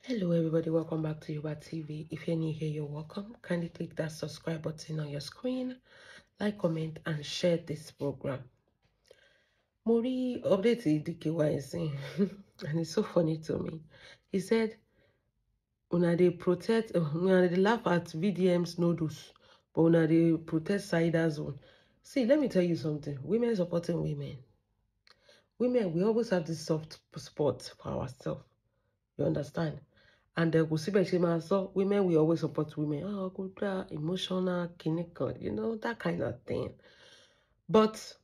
Hello everybody, welcome back to Yoba TV. If you're new here, you're welcome. Kindly click that subscribe button on your screen, like, comment, and share this program. Mo rí update DKY sí, and it's so funny to me. He said, una dey protect, una dey laugh at VDM's noodles, but una dey protect Saida's own. See, let me tell you something. Women supporting women. Women, we always have this soft spot for ourselves. You understand? And kò síbẹ̀ ṣe máa sọ, women, we always support women. Oh, kò dáa, emotional, clinical, that kind of thing. But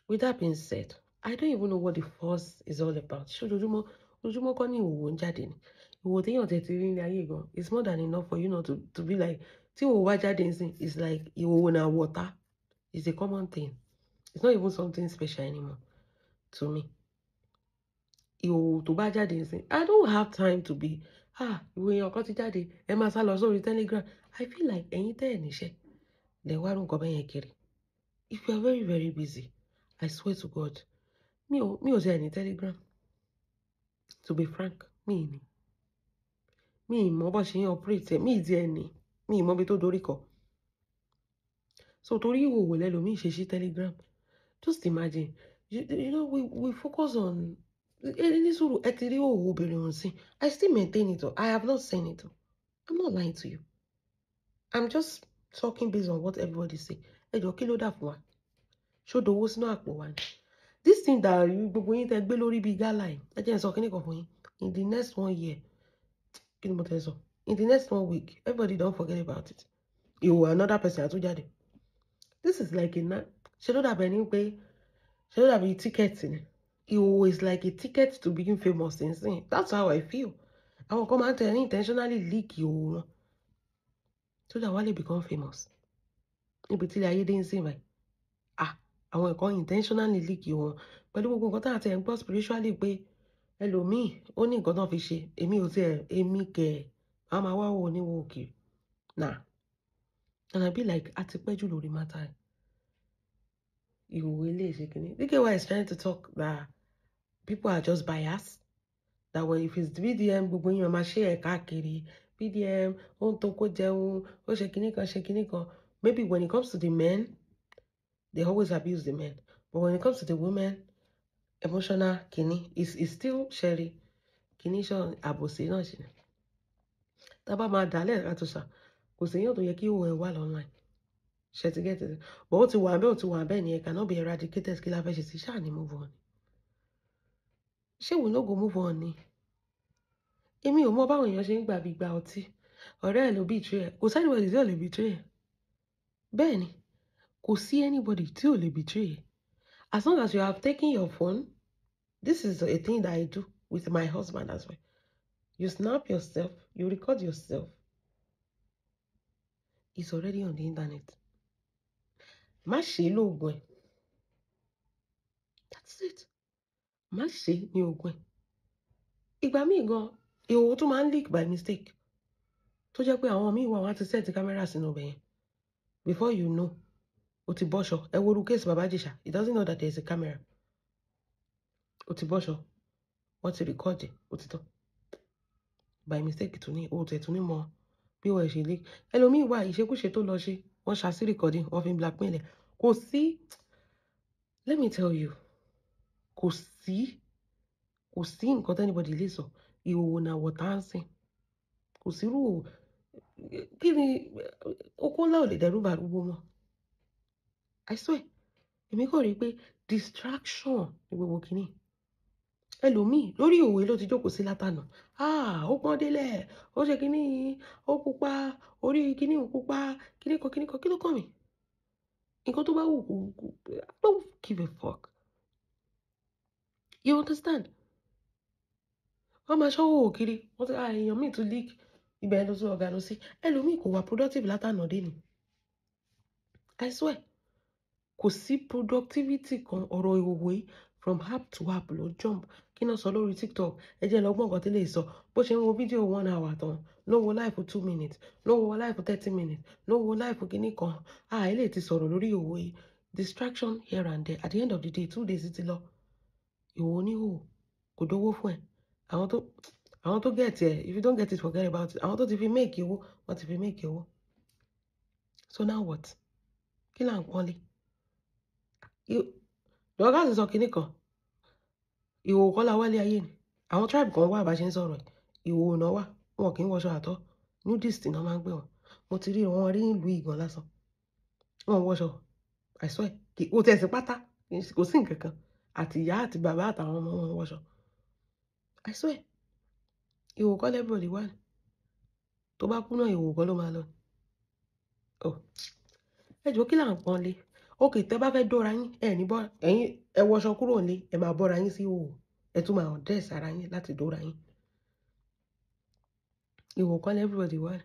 with that being said, I don't even know what the fuss is all about. Ṣé ojoojúmọ́ ojoojúmọ́ kọ́ ní ìhòòhò ń jáde ni? Ìhòòhò téèyàn tẹ̀ ti rí ní ayé gan, it's more than enough for you not to be like, tí ìhòòhò bá jáde nísìn, it's like ìhòòhò na water. It's a common thing. It's not even something special anymore to me. Ìhòòhò tó bá jáde nísìn, I don't have time to be, ah, ìwé èèyàn kan ti jáde, ẹ máa sá lọ sórí Telegram. I feel like ẹ̀yin tẹ́ ẹ̀ níṣẹ́, lẹ wá rú nǹkan bẹ́ẹ̀ yẹn kiri. If you are very, very busy, I swear to God, mi ò tiẹ̀ ní Telegram. To be frank, mi ì ní. Mi ì mọ bó ṣe ń operate ẹ̀, mi ì tiẹ̀ ní, mi ì mọ ibi tó dorí kọ. So torí ìhòòhò lẹ́lòmíì ṣe ṣí Telegram. Just imagine, we focus on, ẹ ní sùúrù, ẹ ti rí ìhòòhò obìnrin ọ̀hún sí. I still maintain it o. I have not seen it o. I'm not lying to you. I'm just talking based on what everybody say. Ẹ jọ̀ọ́, kí ló dà fún wa? Ṣó dowó sínú àpò wa ni? This thing that gbogbo yín tẹ gbé lórí bíi gálà yìí, ẹ jẹ́ n sọ kíní kan fún yín. In the next one year, kí ni mo tẹ sọ? In the next one week, everybody don forget about it. Ìhòòhò another person á tún jáde. This is like a na ṣe ló dàbẹ̀ ni pé ṣe ló dàbí ticket ni. Ìhòòhò is like a ticket to being famous nsìn. That's how I feel. Àwọn kan máa ń tẹ̀ ní intentionally leak ìhòòhò wọn so that wọ́n lè become famous. Níbi tí ilé ayé dé ń sìn báyìí. Ah, àwọn nǹkan intentionally leak ìhòòhò wọn pẹ̀lú gbogbo nǹkan tá àti ẹ̀ ń gbọ́ spiritually pé ẹlòmíì ó ní nǹkan tó fi ṣe. Èmi ò tiẹ̀, èmi kẹ̀, màá máa wá wò níwò kiri. Nah. And I be like, a ti pẹ́ jù lórí matter yìí. Ìhòòhò ilé ìṣe kìíní. DKY is trying to talk that people are just biased. That when if it's VDM, gbogbo yín máa ṣe ẹ̀ káàkiri. VDM, ó ń tó kó jẹun, ó ṣe kìíní kan, ṣe kìíní kan. Maybe when it comes to the men, they always abuse the men. But when it comes to the women, emotional kìíní is still sherry. Kìíní ṣan àbòsí náà ṣe ni. Tá bá máa dálẹ̀ ká tó ṣá, kò sí èèyàn tó yẹ kí ìhòòhò ẹ̀ wà online. Ṣé ti get it? But ó ti wà bẹ́ẹ̀, ó ti wà bẹ́ẹ̀ ni, it cannot be eradicated. Kí la fẹ́ ṣe sí? Ṣáà ní move on. Ṣé we no go move on ni? Èmi ò mọ báwọn èèyàn ṣe ń gbà bí gba ọtí. Ọ̀rẹ́ ẹ̀ ló betray ẹ̀. Kò sí anybody tí ò lè betray ẹ̀. Bẹ́ẹ̀ ni, kò sí anybody tí ò lè betray ẹ̀. As long as you have taken your phone, this is a thing that I do with my husband as well. You snap yourself, you record yourself. It's already on the internet. Má ṣe lóògùn ẹ̀. That's it. Má ṣe ní oògùn ẹ̀. Ìgbà míì gan, ìhòòhò tún máa ń leak by mistake. Tó jẹ́ pé àwọn míì wà, wọ́n á ti set camera sínú ibẹ̀ yẹn. Before you know, o ti bọ́ṣọ. Ẹ wo irú case Baba Ìjẹ̀ṣà. He doesn't know that there is a camera. O ti bọ́ṣọ. Wọ́n ti record ẹ̀, ó ti tán. By mistake tún ní, o tẹ̀ tún ní mọ bí wọ́n ṣe leak. Ẹlòmíì wà, ìṣekúṣe tó lọ ṣe, wọ́n ṣá sí recording, wọ́n fi ń blackmail ẹ̀. Kò sí, let me tell you, kò sí, kò sí nǹkan tí anybody lè sọ. Ìhòòhò náà wọ̀ tá ń sìn. Kò sí irú ìhòòhò. Kí ni oko ńlá ò lè dẹ́rù bà arúgbó mọ́. I swear. Èmi kàn rí pé distraction ní gbogbo kìíní. Ẹlòmíì lórí ìhòòhò ló ti jókòó sí látànà. Ah, ó pọ́n délẹ̀, ó ṣe kíní, ó pupa, orí kíní ò pupa, kíní kan, kíní kan, kí ló kàn mí? Nǹkan tó bá wù kó, I don't give a fuck. You understand? Wọ́n máa ṣọ́wọ́ òkiri, wọ́n ti, ah, èèyàn míì tún leak, ibẹ̀ ló tún ọ̀gá lọ sí. Ẹlòmíì kò wà productive látànà dé ni. I swear. Kò sí productivity kan. Ọ̀rọ̀ ìhòòhò yìí, from app to app ló jump. Kí náà sọ lórí TikTok? Ẹ jẹ́ lọ gbọ́ nǹkan tí lè sọ. Bó ṣe ń wo fídíò one hour tán, ló ń wo live 2 minutes, ló ń wo live 30 minutes, ló ń wo live kíní kan. Ah, eléyìí ti sọ̀rọ̀ lórí ìhòòhò yìí. Distraction here and there. At the end of the day, 2 days ti lọ. Ìhòòhò oníhòòhò kò dówó fún ẹ. Àwọn tó Àwọn tó get ẹ̀, if you don't get it, forget about it. Àwọn tó ti fi make owó, wọ́n ti fi make owó. So now what? Kí là ń pọ́nlé? Dorcas sọ kinní kan. Ìhòòhò kọ́ la wálé ayé ni. Àwọn tribe kan wà bá ṣe ń sọ̀rọ̀ yìí. Ìhòòhò náà wà. Wọn kì í wọṣọ àtọ́. Nudist náà máa ń gbé wọn. Mo ti rí wọn rí ìlú Ìgàn lásán. Wọn ò wọṣọ. I swear. Kò tẹ̀ sí pátá. Kò sí nǹkan kan. Àti ìyá àti bàbá àtàwọn ọmọ wọn wọṣọ. I swear. Ìhòòhò kọ́ everybody wà ní. Tó bá kú náà, ìhòòhò kọ́ ló máa lọ. Oh. Ẹ jọ̀ọ́, kí là ń pọ́nlé? Okay, tẹ́ bá fẹ́ dóra yín, ẹ ní bọ́, ẹ̀yin ẹ wọṣọ kúrò nílé, ẹ máa bọ́ra yín sí ìhòòhò. Ẹ tún máa undress ara yín láti dóra yín. Ìhòòhò kọ́ everybody wà ní.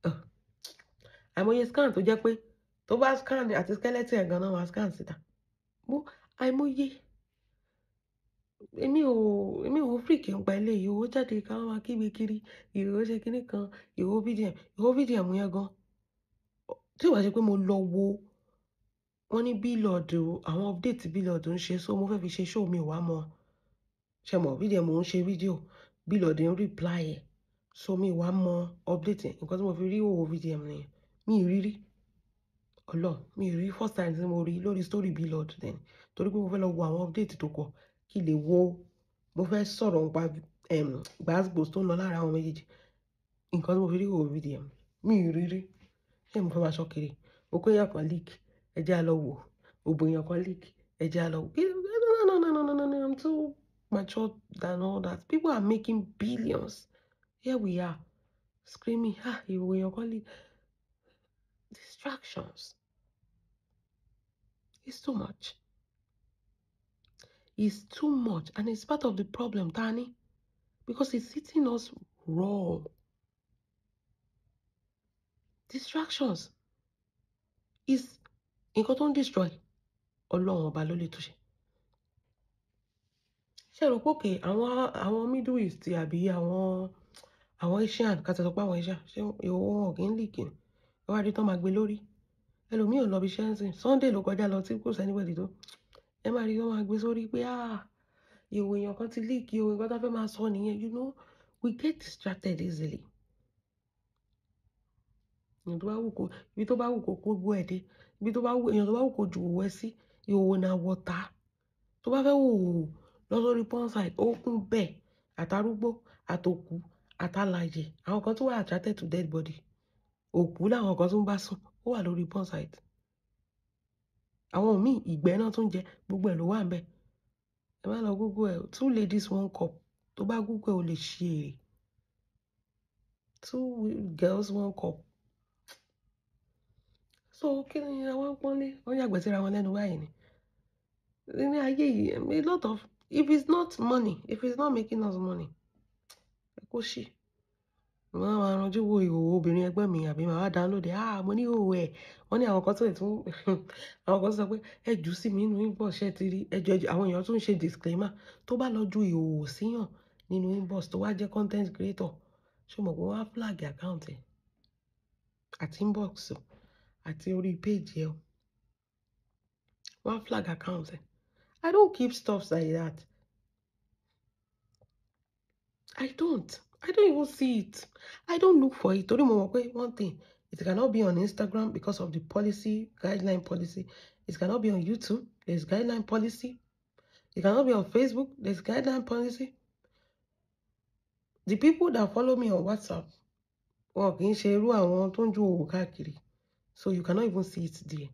Oh. Àìmọye scan tó jẹ́ pé tó bá scan àti skeleton ẹ̀ gan-an máa scan síta. Mo àìmọye. Èmi ò freak nípa eléyìí. Owó jáde ká máa kígbe kiri. Ìhòòhò ṣe kíní kan, ìhòòhò VDM, ìhòòhò VDM yẹn gan. Tí ó bá ṣe pé mo lọ wo, wọ́n ní Blord, àwọn update Blord ń ṣe, so mo fẹ́ fi ṣe show, mi ò wá mọ̀. Ṣé mo VDM ń ṣe fídíò, Blord ń reply ẹ̀. So mi wá mọ̀ update yẹn. Nǹkan tí mo fi rí ìhòòhò VDM nìyẹn. Mi ì rí rí. Ọlọ́run, mi ì rí. First time tí mo rí lórí story Blord then. Torí pé mo fẹ́ lọ wo àwọn update tó kọ kí lè wo. Mo fẹ́ sọ̀rọ̀ nípa gbàsgbòs tó ń lọ láàárín àwọn méjèèjì. Nǹkan tí mo fi rí ìhòòhò VDM, mi ì rí rí. Ṣé mo fẹ́ máa ṣọ́ kiri? Okó èèyàn kan leak, ẹ jẹ́ á lọ wò. Òbò èèyàn kan leak, ẹ jẹ́ á lọ wò. No, no, no, no, no, no, I'm too mature than all that. People are making billions. Here we are screaming, ah, ìhòòhò èèyàn kan leak. Distractions. It's too much. It's too much, and it's part of the problem, Tani, because it's hitting us raw. Distractions is nǹkan tó ń destroy. Ọlọ́run ọba ló lè túnṣe. Ṣé ẹ rò pé òkè àwọn Middle East àbí àwọn Asian, ká sọ pé àwọn Asian, ṣé ìhòòhò wọn ò kí ń leak ni? Ẹ wá rí tán máa gbé lórí. Ẹlòmíì ò lọ ibi iṣẹ́ ń sìn. Sunday ló kọjá lọ tí kò sí anybody tó. Ẹ máa rí tán máa gbé sórí pé, ah, ìhòòhò èèyàn kan ti leak, ìhòòhò nǹkan tó fẹ́ máa sọ nìyẹn. We get distracted easily. Èèyàn tó bá wù kó, ibi tó bá wù kó kó gbó ẹ̀ dé. Ibi tó bá wù, èèyàn tó bá wù kó ju òwò ẹ sí, ìhòòhò náà wọta. Tó bá fẹ́ wò ó lọ sórí porn site, ó kún bẹ́ẹ̀. Àtàrúgbó, àtòkù, àtàlàyé. Àwọn kan tó wà attracted to dead body. Òkú làwọn kan tó ń bá sùn, ó wà lórí porn site. Àwọn míì ìgbẹ́ náà tún jẹ, gbogbo ẹ̀ ló wà níbẹ̀. Ẹ má lọ Google ẹ̀. Two ladies one cup. Tó bá Google ẹ̀, o lè ṣe èrè. Two girls one cup. So kí ni àwọn ń pọ́nlé? Wọ́n yàgbẹ́ síra wọn lẹ́nu báyìí ni. Ní ayé yìí, a lot of, if it's not money, if it's not making us money, ẹ kó ṣì. Wọ́n máa ranjú wo ìhòòhò obìnrin ẹgbẹ́ mi àbí màá wá download ẹ̀. Ah, mo ní ìhòòhò ẹ̀. Wọ́n ní àwọn kan tó lè tún, àwọn kan tó sọ pé ẹ jù sí mi nínú inbox, ṣé ẹ ti rí? Ẹ jọ, ẹ jọ, àwọn èèyàn tún ń ṣe disclaimer. Tó bá lọ ju ìhòòhò síyàn nínú inbox tó wá jẹ́ content creator, ṣé o mọ̀ pé wọ́n á flag account ẹ̀ àti inbox o àti orí page ẹ o. Wọ́n á flag account ẹ̀. I don't keep stuff like that. I don't. I don't even see it. I don't look for it. Torí mo mọ̀ pé one thing, it cannot be on Instagram because of the policy, guideline policy. It cannot be on YouTube. There's guideline policy. It cannot be on Facebook. There's guideline policy. The people that follow me on WhatsApp, wọn kì í ṣe irú àwọn tó ń ju òwò káàkiri. So you cannot even see it there.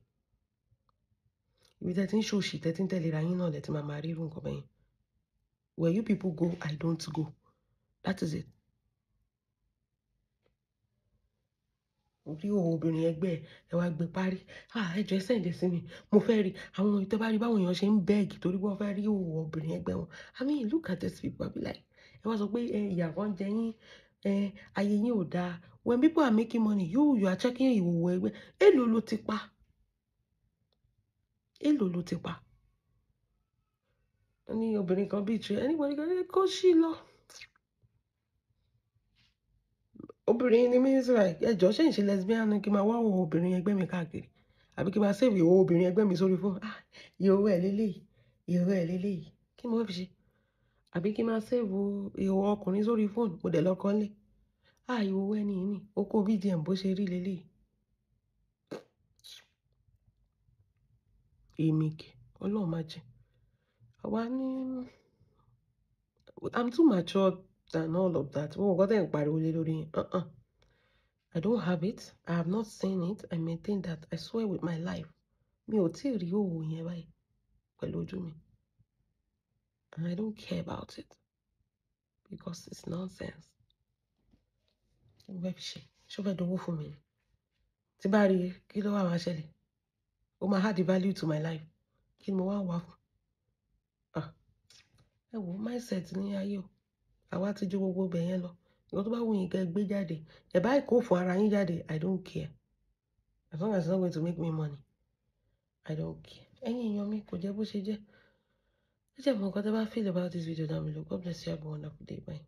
Ibi tẹ́ ti ń ṣòṣì, tẹ́ ti ń tẹ̀léra yín náà lẹ ti máa máa rí irú nǹkan bẹ́yẹn. Where you people go, I don't go. That is it. Orí òwò obìnrin ẹgbẹ́ ẹ wá gbé parí. Ah, ẹ jọ̀ọ́, ẹ send ẹ sí mi. Mo fẹ́ rí àwọn tẹ́ bá rí báwọn èèyàn ṣe ń beg torí wọ́n fẹ́ rí òwò obìnrin ẹgbẹ́ wọn. I mean, look at these people. I be like, ẹ wá sọ pé ẹ ìyà kan jẹ yín, ẹ ayé yín ò dáa. When people are making money, you are checking ìhòòhò ẹgbẹ́. Èló ló ti pa? Èló ló ti pa? Wọ́n ní obìnrin kan bí ìtúrẹ́, anybody kan kó sí lọ. Obìnrin ni mí sọ, ẹ jọ̀ọ́, ṣé ń ṣe lesbian ni kí n máa wá òwò obìnrin ẹgbẹ́ mi káàkiri? Àbí kí n máa save ìhòòhò obìnrin ẹgbẹ́ mi sórí fóònù? Ah, ìhòòhò ẹ̀ lélẹ́yìí, ìhòòhò ẹ̀ lélẹ́yìí. Kí ni mo fẹ́ fi ṣe? Àbí kí n máa save ìhòòhò ọkùnrin sórí fóònù, mo dẹ̀ lọ́kọ ńlé. Ah, ìhòòhò ẹni yìí ni, okó VDM bó ṣe rí leléyìí. Èmi kẹ̀, Ọlọ́run má jẹ́. Àwa ní I'm too mature than all of that. Gbogbo nǹkan tẹ́ ń pariwo lé lórí yẹn. Uh-uh. I don't have it. I have not seen it. I maintain that. I swear with my life. Mi ò tí ì rí ìhòòhò yẹn báyìí pẹ̀lú ojú mi. And I don't care about it because it's nonsense. Kí mo fẹ́ fi ṣe? Ṣé ó fẹ́ dowó fún mi ni? Tí bá rí i, kí ló wá máa ṣẹlẹ̀? Ó máa add value to my life. Kí ni mo wá ń wá fún? Ah, ẹ wo mindset ní ayé o. Àwa ti ju gbogbo ibẹ̀ yẹn lọ. Nǹkan tó bá wù yín kẹ́ gbé jáde. Ẹ bá kó fún ara yín jáde, I don't care. As long as it's not going to make me money, I don't care. Ẹ̀yin èèyàn mi, kò jẹ́ bó ṣe jẹ́. Ẹ jẹ́ mọ̀ nǹkan tí ẹ bá feel about this video down below. God bless you. Have a wonderful day. Bye.